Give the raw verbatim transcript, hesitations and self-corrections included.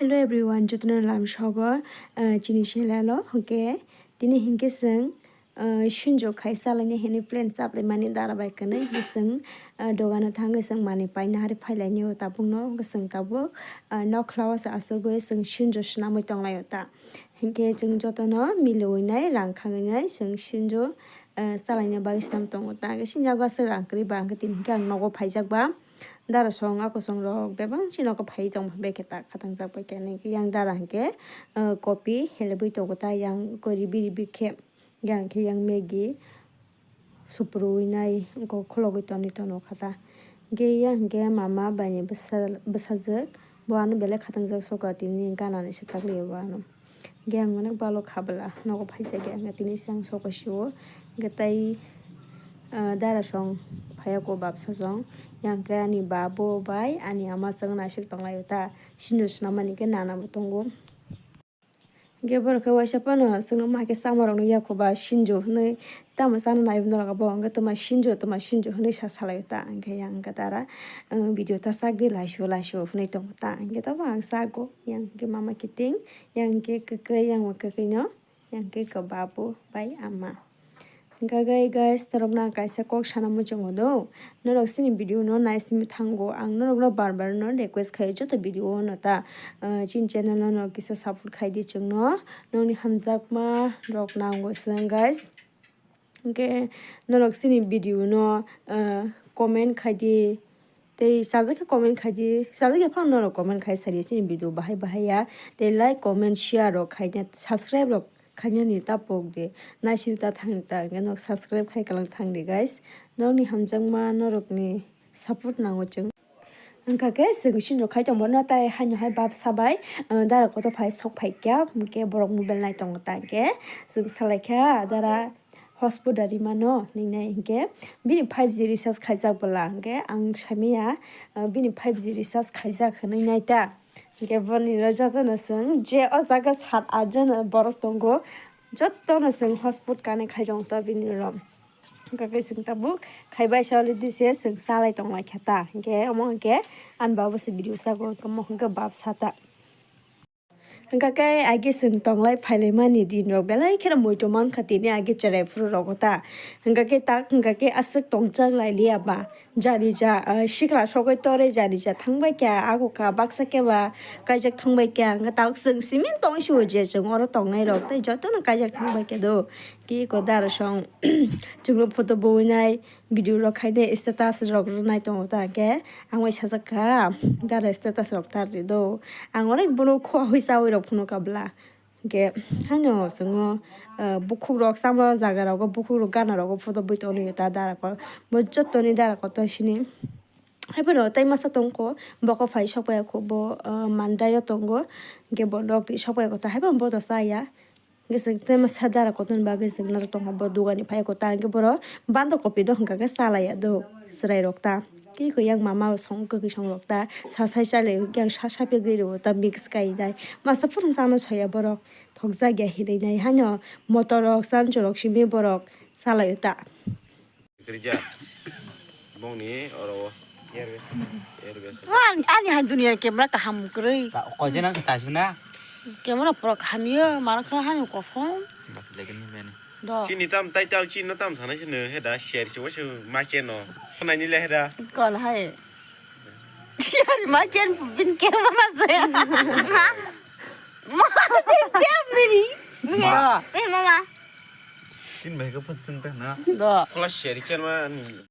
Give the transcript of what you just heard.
Hello everyone, jotono lam sogo, ah, chini channel o, hwnkhe tini hinkhe chwng, ah, sinjo khai chalaina hinwi plan chaplaimani dara bai kwnwi, hwnkhe chwng, ah, dogano thangwi chwng manwi paina hari phailainio tabukno, hwnkhe chwng tabuk, ah, nokhlao se achugwi chwng sinjo swnamwi tonglaio ta. Hinkhe chwng jotono miliwi nai rang khangwi nai chwng sinjo, ah, chalaina bagwi swnam tongo ta. Hwnkhe sinjago aswk rang kwrwi ba, hwnkhe tini hinkhe ang nogo phaijak ba. Dara song, ako song rok bebak chini nogo phai tong, beke ta khatang jak bai khe, yang dara hinkhe, ah, kopi helebwi tongo ta, yang kori biri bikhe, yang khe yang Maggi suprui nai, wngkhe khologwi tonwi tono kha ta. Hwnkhe yang hinkhe mama bai ni bwsa-, bwsajwk, bo ano belai khatang jak soka, tini gana ni swkang liya bo ano. Hwnkhe ang onek balo kha bwla, nogo phaisa khe, hwnkhe tini se ang sokoi sio. Hwnkhe tai, ah, dara song phaiya ko bapsa song. Yang khe ani babo bai ani ama chwng naisik tonglaio ta. Sinjo swnam mani khe nana bo tongo. Hwnkhe borok khe waisa phano chwngno ma khe chamarokno yakho ba sinjo hwnwi. Tamo chana naibo norok bo hwnkhe toma sinjo, toma sinjo hwnwi sa salaio ta. Hwnkhe yang hwnkhe dara, ah, video ta chak di laisio, laisio hwnwi tongo ta. Hwnkhe tamo ang chago, yang hwnkhe mama kiting, yang hwnkhe kwkwi, yang bo kwkwi no, yang hwnkhe babu bai ama. Hwnkhe guys, norokno ang kaisa kok sana muchungo do. Norok chini video no naisingwi thango. Ang norokno bar bar no request khaio joto video o no ta, ah, chini channel no no kisa support khai di chwngno. Nokni hamjakma rok nango chwng guys. Hwnkhe norok chini video no, ah, comment khai di. Tei sajak khe comment khai di, sajak khe phano norok comment khai sadi chini video bahai bahai ya. Tei like, comment, share rok khai di, subscribe rok khainani ta pok di. Naising ta thang ta, hwnkhe nok subscribe khai kalang thang di guys. Nokni hamjakma norokni support nango chwng. Hwnkha khe chwng sinjo khai tongbo no tai haino hai bap sabai, ah, dara kotor phai sok phai kya, hwnkhe borok mobile nai tongo ta hwnkhe chwng salai kha dara hotspot da rimano ningnai hwnkhe bini five G recharge khaijak bwla hwnkhe ang saimanya, ah, bini five G recharge khaijak hwnwi nai ta. Hwnkhe boni jotono chwng je o jaga sat at jona borok tongo, jotono chwng hotspot connect khai rwng ta bini rom. Hwnkhe chwng tabuk khai bai sa already se chwng salai tong lai kha ta. Hwnkhe omo hwnkhe ani babo se video sago, omo hwnkhe bap sa ta. Hwnkhe age chwng tong lai phai lai mani din rok belai kheno muitu man kha tini age cherai phuru rogo ta. Hwnkhe tak hwnkhe aswk tong chak lai liya ba. Jani ja, ah, sikla sogwi torwi jani ja thang bai kha, ago kha baksa khe ba kaijak thang bai kha, hwnkhe tabuk chwng simi tong si o je chwng oro tong nai rok tei joto no kaijak thang bai kha do. Ki ko dara song chwng no photo bui nai, video rok khai nai, status rok rw nai tongo ta hwnkhe ang bai sajak kha dara status rok tar ri do. Ang onek bono khua hui chaui rok phunuk kha bwla. Hwnkhe haino chwng o, ah, bukhuk rok chama jaga rogo bukhuk rok gana rogo photo bui tong nai ta dara ko. Bo joto ni dara kotor sini. Haiphano tei masa tongkho, bokol phai sokpaiya kho bo, ah, Mandai o tongo. Hwnkhe bo nok ri sokpaiya kho, haiphano bo to chaya. Hwnkhe chwng tei masa dara kotor ni bagwi chwng naro tongkha bo dugani phai kho ta. Hwnkhe boro banda kopi no hwnkha khe chalaiya do chwrai rok ta. Tei kho yang mama song kwkwi song rok ta. Sa sai chale yang sa sapegwi rwo ta mix kai nai. Masa phano chana soya borok thokjak ya hinwi nai haino motor rok chanchorok simi borok chalaio ta. Kwrwija. Bongni oro o. Airbase. Airbase. Ani, ani hai dunia camera kaham kwrwi. Koje nang kachasuna. Camera pura kaham yo, mana kha hani kosom. Bas lagi ni bani. Do. Chini tam tai tau chini tam sana sini heda share chuwa chu ma cheno. Khonai ni le heda. Kon hai. Yari ma chen bin camera se. Ma bin camera ni. Ma. Eh, mama. Tin bai ka pun senta na. Do. Kala share chen ma ni.